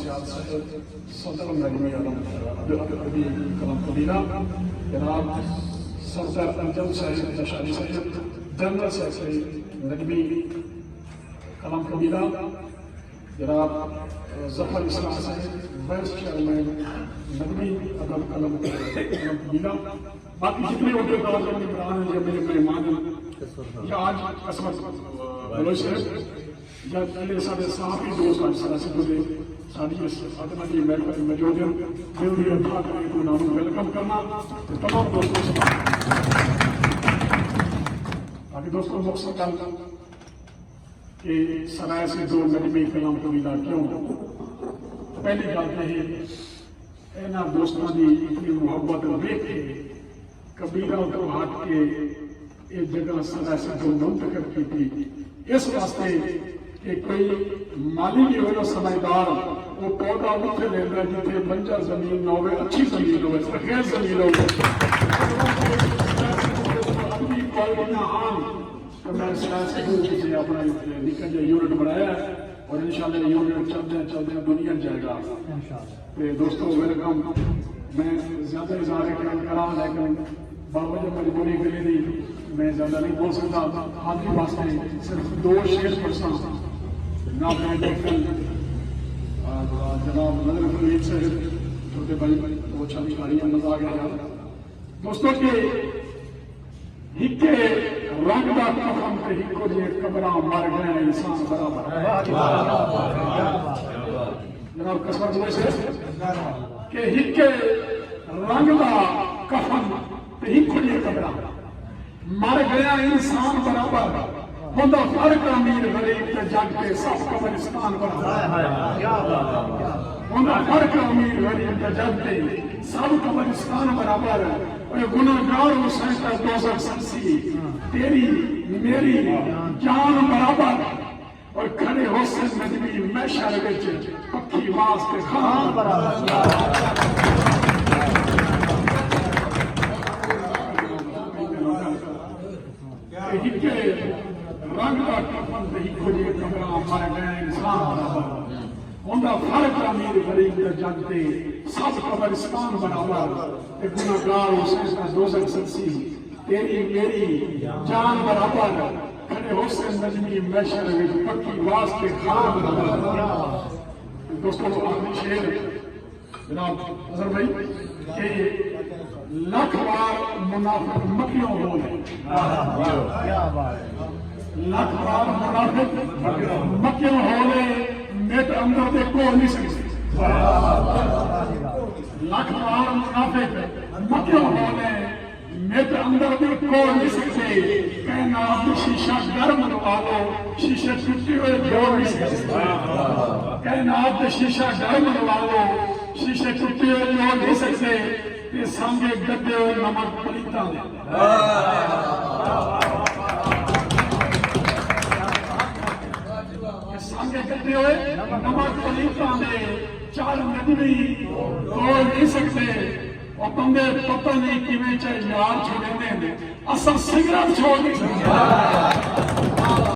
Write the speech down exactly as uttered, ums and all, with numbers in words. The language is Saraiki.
صدر نجمی علم ادبی قلم قبیلہ، جناب صفدر انجم صاحب لشاری صاحب، جنرل سیکرٹری نجمی قلم قبیلہ، جناب ظفر اسلام صاحب، وائس چیئرمین نجمی ادب قلم، قلم قبیلہ، باقی جتنے عہدیدار ہیں، ممبران ہیں یا میرے مہمان ہیں، یا آج عصمت بلوچ صاحب، یا جتنے سارے صحافی دوست آج سرا سے جڑے، ساری اس ادب دی محفل میں موجود ہیں، میں انہیں ادب کو نام ویلکم کرنا، تو تمام دوستوں سے باقی دوستوں، مختصر گل کہ سرائے سے دو نجمی قلم قبیلہ کیوں؟ پہلی گل تے ہے، انہاں دوستاں دی اتنی محبت ویکھ کے قبیلہ تو ہٹ کے اے جگہ سرائے سے دو منتخب کیتی، اس واسطے کہ کوئی مالی بھی ہوئے نا سمجھدار، وہ پودا اتھے لیندا جتھے بنجر زمین نہ ہوئے، اچھی زمین ہوئے، سخیز زمین ہوئے۔ اپنی کوالٹیاں آن۔ تو میں سیاسی دل سے اپنا ایک نکا جہا یونٹ بنایا ہے اور انشاءاللہ یہ یونٹ چلدے چلدے دنیا جائے گا۔ تے دوستو، ویلکم۔ میں زیادہ اظہار کرم کراں، لیکن باوجود مجبوری کری دی میں زیادہ نہیں بول سکتا۔ حاضری واسطے صرف دو شعر پڑھساں۔ ناظرین محفل، آ، جناب نظر فرید صاحب، چھوٹے بھائی، بہت اچھا لکھاری ہے، مزہ آ گیا یار۔ دوستو، کہ ہکے رنگ دا کفن تے ہکو جیاں قبراں، مر ڳئے انسان برابر۔ جناب قسمت ہوئے سے کہ ہکے رنگ دا کفن تے ہکو جیاں قبراں، مر ڳئے انسان برابر۔ ہوندا فرق امیر غریب تے جڳ تے سب قبرستان برابر۔ ہوندا فرق امیر غریب تے جڳ تے سب قبرستان برابر۔ اے گناہگار حسین تاں دوزخ سݨسی، تیری میری جان برابر۔ اور کھڑے حسین نجمی محشر وچ پکھی واسطے خان برابر۔ تے ہکے رنگ دا کفن تے ہکو جیاں قبراں، مر ڳئے انسان برابر۔ ہوندا فرق امیر غریب تے جڳ تے سب قبرستان برابر۔ تے گناہگار حسین تاں دوزخ سݨسی، تیری میری جان برابر۔ کھڑے حسین نجمی محشر وچ پکھی واسطے خان برابر۔ دوستو، آخری شعر۔ جناب اظہر بھائی، کہ لکھ وار منافق مکیوں ہولے، لکھ وار منافق مکیوں ہولے، مٹ اندر دے کوہ نہیں سڳدے۔ لکھ وار منافق مکیوں ہولے، مٹ اندر دے کوہ نہیں سڳدے۔ کائنات دا شیشہ گرم لوا لو، شیشے ٹٹے ہوئے جوڑ نہیں سڳدے۔ کائنات دا شیشہ گرم لوا لو، شیشے ٹٹے ہوئے جوڑ نہیں سڳدے۔ تے سانگے گدے ہوئے نمک پلیتاں دے۔ تے سانگے گدے ہوئے نمک پلیتاں دے، چار نجمی توڑ نہیں سڳدے۔ او بندے پتہ نہیں کیویں چا یار چھوڑیندے ہن، اساں سگریٹ چھوڑ نہیں سڳدے۔